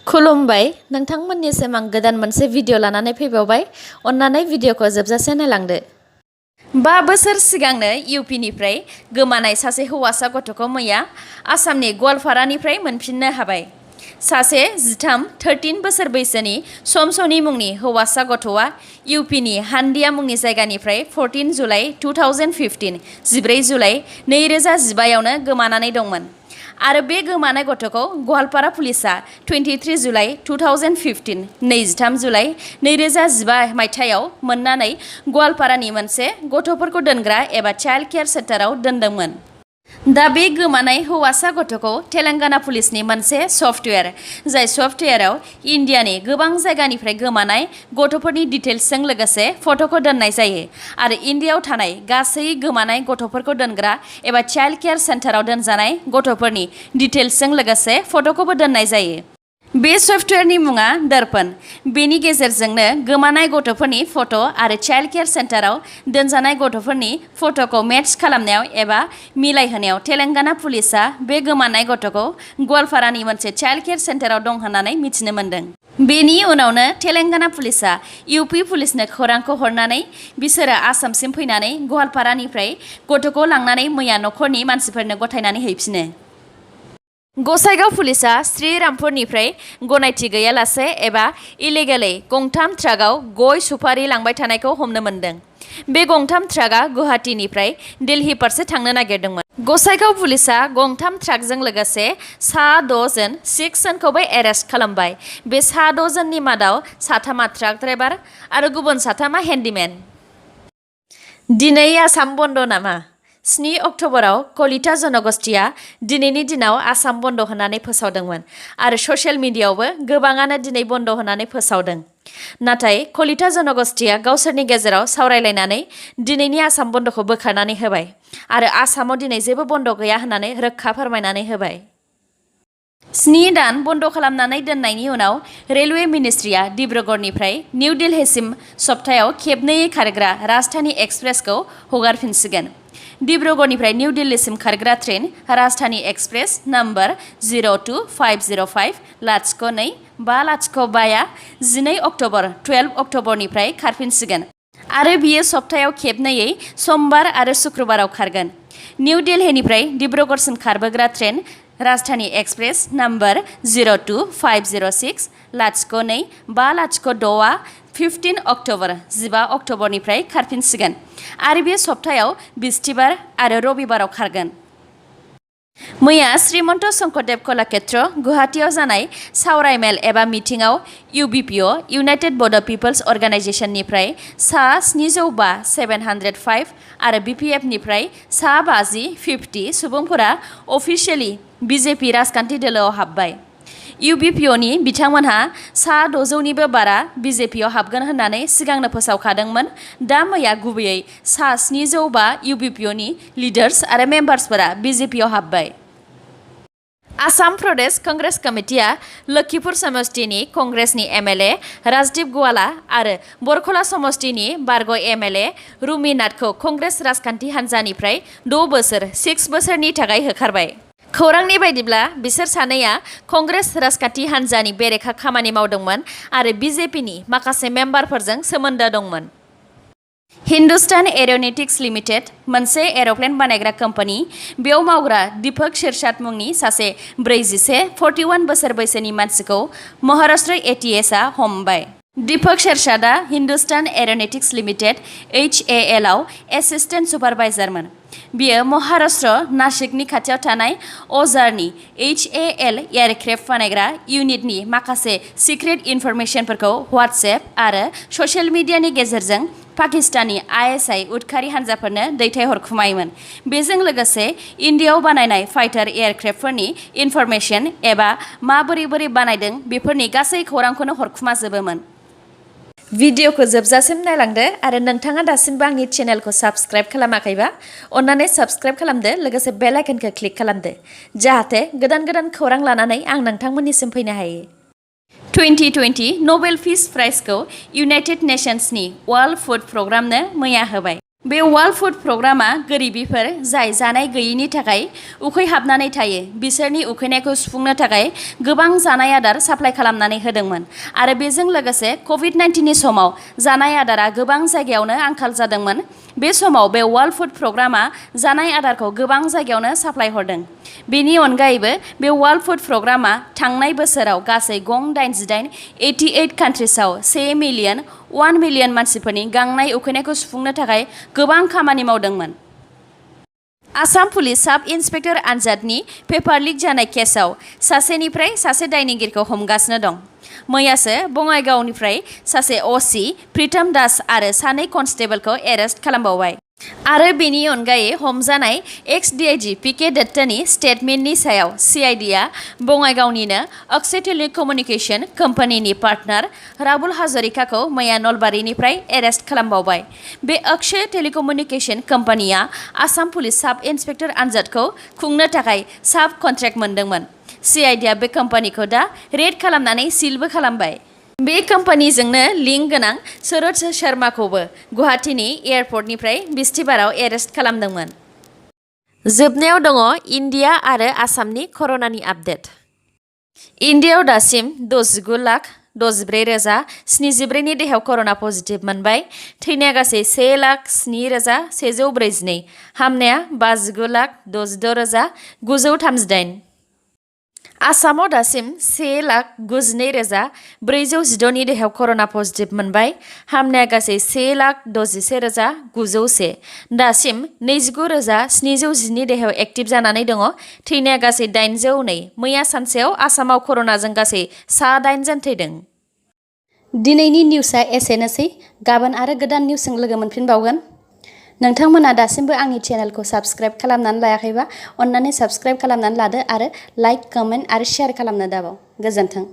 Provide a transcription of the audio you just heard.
खुलुमबाय नोंथांमोननिसिम आं गोदान मोनसे भिडिअ लानानै फैबावबाय अन्नानै भिडिअखौ जोबजासे नायलांदो। 5 बोसोर सिगांनो इउपिनिफ्राय गोमानाय सासे हौवासा गथ'खौ मैया आसामनि गवालपारानिफ्राय मोनफिननो हाबाय। सासे 13 बोसोर बैसोनि समसनि मुंनि हौवासा गथ'आ इउपिनि हान्दिया मुंनि जायगानिफ्राय 14 जुलाइ 2015 14 जुलाइ 2015 आवनो गोमानानै दंमोन आरो बे गोमानाय गथ'खौ गवालपारा पुलिसा 23 जुलाइ 2015 23 जुलाइ 2015 मायथाइयाव मोननानै गवालपारानि मोनसे गथ'फोरखौ दोनग्रा एबा चाइल्ड केयार सेन्टाराव दोनदोंमोन। दा बे गोमानाय हौवासा गथ'खौ तेलेंगाना पुलिसनि मोनसे सफ्टवेयार जाय सफ्टवेयाराव इन्डियानि गोबां जायगानिफ्राय गोमानाय गथ'फोरनि डिटेल्सजों लोगोसे फट'खौ दोननाय जायो आरो इन्डियायाव थानाय गासै गोमानाय गथ'फोरखौ दोनग्रा एबा चाइल्ड केयार सेन्टाराव दोनजानाय गथ'फोरनि डिटेल्सजों लोगोसे फट'खौबो दोननाय जायो। बे सफ्टवेयारनि मुङा दर्पण। बेनि गेजेरजोंनो गोमानाय गथ'फोरनि फट' आरो चाइल्ड केयार सेन्टाराव दोनजानाय गथ'फोरनि फट'खौ मेट्स खालामनायाव एबा मिलायहोनायाव तेलेंगाना पुलिसा बे गोमानाय गथ'खौ गवालपारानि मोनसे चाइल्ड केयार सेन्टाराव दं होननानै मिथिनो मोन्दों। बेनि उनावनो तेलेंगाना पुलिसा इउपि पुलिसनो खौरांखौ हरनानै बिसोरो आसामसिम फैनानै गवालपारानिफ्राय गथ'खौ लांनानै मैया न'खरनि मानसिफोरनो गथायनानै हैफिनो। गसाइगाव पुलिसा श्रीरामपुरनिफ्राय गनायथि गैयालासे एबा इलिगेलै गंथाम ट्राकआव गय सुपारि लांबाय थानायखौ हमनो मोन्दों। बे गंथाम ट्राकआ गुवाहाटीनिफ्राय दिल्ली फारसे थांनो नागिरदोंमोन। गसाइगाव पुलिसा गंथाम ट्राकजों लोगोसे सा 6 जन 6 जनखौबो एरेस्ट खालामबाय। बे सा 6 जननि मादाव साथामा ट्राक ड्राइभार आरो गुबुन साथामा हेन्डिमेन। दिनै आसाम बन्द नामा? 7 अक्ट'बराव कलिता जनगोष्ठीया दिनैनि दिनाव आसाम बन्द होननानै फोसावदोंमोन आरो ससियेल मिडियायावबो गोबाङानो दिनै बन्द होननानै फोसावदों। नाथाय कलिता जनगोष्ठीया गावसोरनि गेजेराव सावरायलायनानै दिनैनि आसाम बन्दखौ बोखारनानै होबाय आरो आसामाव दिनै जेबो बन्द गैया होननानै रोखा फोरमायनानै होबाय। 7 दान बन्द खालामनानै दोननायनि उनाव रेलवे मिनिस्ट्रिया डिब्रुगड़निफ्राय निउ दिल्लीसिम सप्तायाव खेबनै खारग्रा राजधानी एक्सप्रेसखौ हगारफिनसिगोन। डिब्रुगड़निफ्राय निउ दिल्लीसिम खारग्रा ट्रेन राजधानी एक्सप्रेस नम्बर 02505-02-505 या 12 अक्ट'बर 12 अक्ट'बरनिफ्राय खारफिनसिगोन आरो बियो सप्तायाव खेबनैयै समबार आरो शुक्रबाराव खारगोन। निउ दिल्लीनिफ्राय डिब्रुगड़सिम खारबोग्रा ट्रेन राजधानी एक्सप्रेस नम्बर 02506-02-506 आ 15 अक्ट'बर 15 अक्ट'बरनिफ्राय खारफिनसिगोन आरो बे सप्तायाव बिस्तिबार आरो रबिबाराव खारगोन। मैया श्रीमन्त शंकरदेव कलाक्षेत्र गुवाहाटीयाव जानाय सावराय मेल एबा मिटिंआव इउबिपिअ इउनाइटेड बड' पिपल्स अर्गानाइजेशननिफ्राय सा 705 आरो बिपिएफनिफ्राय सा 50 सुबुंफोरा अफिसियेलि बिजेपि राजखान्थि दोलोआव हाबबाय। इउबिपिअनि बिथांमोनहा सा 600निबो बारा बिजेपिआव हाबगोन होननानै सिगांनो फोसावखादोंमोन। दा मैया गुबैयै सा 705 इउबिपिअनि लिडार्स आरो मेम्बार्सफोरा बिजेपिआव हाबबाय। आसाम प्रदेश कंग्रेस कमिटिया लखीपुर समष्टिनि कंग्रेसनि एमएलए राजदीप गवाला आरो बरखला समष्टिनि बारग' एमएलए रुमि नाथखौ कंग्रेस राजखान्थि हान्जानिफ्राय 6 बोसोरनि थाखाय होखारबाय। खौरांनि बायदिब्ला बिसोर सानैया कंग्रेस राजखान्थि हान्जानि बेरेखा खामानि मावदोंमोन आरो बिजेपिनि माखासे मेम्बारफोरजों सोमोन्दो दंमोन। हिन्दुस्तान एर'नटिक्स लिमिटेड मोनसे एर'प्लेन बानायग्रा कम्पानि बेयाव मावग्रा दीपक शिरसाट मुंनि सासे 41 बोसोर बैसोनि मानसिखौ महाराष्ट्र एटीएसआ हमबाय। दीपक शिरसाटआ हिन्दुस्तान एर'नटिक्स लिमिटेड HAL आव एसिस्टेन्ट सुपारभाइजारमोन। बियो महाराष्ट्र नासिकनि खाथियाव थानाय अजारनि HAL एयारक्राफ्ट बानायग्रा इउनिटनि माखासे सिक्रेट इनफरमेशनफोरखौ व्हाट्सएप आरो ससियेल मिडियानि गेजेरजों पाकिस्तानी ISI उदखारि हान्जाफोरनो दैथायहरखुमायोमोन। बेजों लोगोसे इन्डियायाव बानायनाय फाइटार एयारक्राफ्टफोरनि इनफरमेशन एबा माबोरै बानायदों बेफोरनि गासै खौरांखौनो हरखुमाजोबोमोन। भिडिअखौ जोबजासिम नायलांदो आरो नोंथाङा दासिमबो आंनि चेनेलखौ साबस्क्राइब खालामाखैबा अन्नानै साबस्क्राइब खालामदो लोगोसे बेल आइकनखौ क्लिक खालामदो जाहाथे गोदान खौरां लानानै आं नोंथांमोननिसिम फैनो हायो। 2020 नबेल पिस प्राइजखौ इउनाइटेड नेशन्सनि वर्ल्ड फुड प्रग्रामनो मैया होबाय। बे वर्ल्ड फुड प्रग्रामा गोरिबिफोर जाय जानाय गैयैनि थाखाय उखैहाबनानै थायो बिसोरनि उखैनायखौ सुफुंनो थाखाय गोबां जानाय आदार साप्लाय खालामनानै होदोंमोन आरो बेजों लोगोसे कोविड-19 नि समाव जानाय आदारा गोबां जायगायावनो आंखाल जादोंमोन। बे समाव बे वर्ल्ड फुड प्रग्रामा जानाय आदारखौ गोबां जायगायावनो साप्लाय हरदों। बेनि अनगायैबो बे वर्ल्ड फुड प्रग्रामा थांनाय बोसोराव गासै गं 88 कान्ट्रिसआव 1 मिलियन मानसिफोरनि गांनाय उखैनायखौ सुफुंनो थाखाय गोबां खामानि मावदोंमोन। आसाम पुलिस साब इन्सपेक्टर आनजादनि पेपार लिक जानाय केसआव सासेनिफ्राय सासे दायनिगिरिखौ हमगासिनो दं। मैयासो बङाइगावनिफ्राय सासे अ.सि. प्रितम दास आरो सानै कनस्टेबलखौ एरेस्ट खालामबावबाय। आरो बेनि अनगायै हमजानाय एक्स-डिआइजि पि.के. दत्तनि स्टेटमेन्टनि सायाव सि.आइ.डि.आ बङाइगावनिनो अक्षय टेलिकमिउनिकेशन कम्पानिनि पार्टनार राहुल हाजरिकाखौ मैया नलबारिनिफ्राय एरेस्ट खालामबावबाय। बे अक्षय टेलिकमिउनिकेशन कम्पानिया आसाम पुलिस साब इन्सपेक्टर आनजादखौ खुंनो थाखाय साब कन्ट्रेक्ट मोनदोंमोन। सि.आइ.डि.आ बे कम्पानिखौ दा रेड खालामनानै सिलबो खालामबाय। बे कम्पानिजोंनो लिंक गोनां सरोज शर्माखौबो गुवाहाटीनि एयारपर्टनिफ्राय बिस्तिबाराव एरेस्ट खालामदोंमोन। जोबनायाव दङ इन्डिया आरो आसामनि कर'नानि आपडेट। इन्डियायाव दासिम 69,64,074 नि देहायाव कर'ना पजिटिभ मोनबाय। थैनाया गासै 1,07,142। हामनाया 59,66,938। आसामाव दासिम 1,92,416 नि देहायाव कर'ना पजिटिभ मोनबाय। हामनाया गासै 1,61,901। दासिम 29,710 नि देहायाव एक्टिभ जानानै दङ। थैनाया गासै 802। मैया सानसेयाव आसामाव कर'नाजों गासै 8 जन थैदों। दिनैनि निउसआ एसेनोसै। गाबोन आरो गोदान निउसजों लोगो मोनफिनबावगोन। नोंथांमोना दासिमबो आंनि चेनेलखौ साबस्क्राइब खालामनानै लायाखैबा अन्नानै साबस्क्राइब खालामनानै लादो आरो लाइक, कमेन्ट आरो शेयार खालामनो दाबाव। गोजोन्थों।